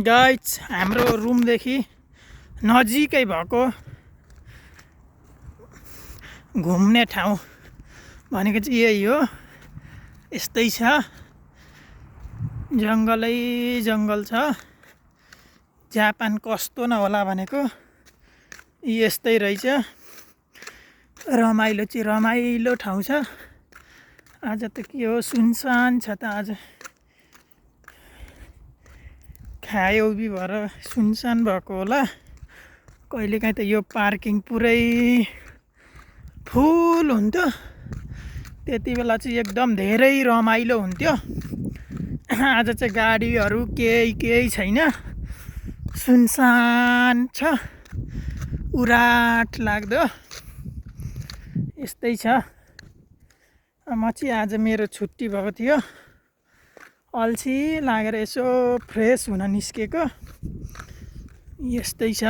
Guys हाम्रो रुमदेखि नजिकै भएको घुम्ने ठाउँ भनेको चाहिँ यही हो। यस्तै छ, जङ्गलै जङ्गल छ। जापान कस्तो नहोला भनेको यस्तै रहेछ। रमाइलो चाहिँ रमाइलो ठाउँ छ। आज त के हो, सुनसान छ त आज। खायो उभि भएर सुनसान भएको होला। कहिलेकाहीँ त यो पार्किङ पुरै फुल हुन्थ्यो, त्यति बेला चाहिँ एकदम धेरै रमाइलो हुन्थ्यो। आज चाहिँ गाडीहरू केही छैन, सुनसान छ, उराट लाग्दो यस्तै छ। म चाहिँ आज मेरो छुट्टी भएको थियो, अल्छी लागेर यसो फ्रेस हुन निस्केको। यस्तै छ।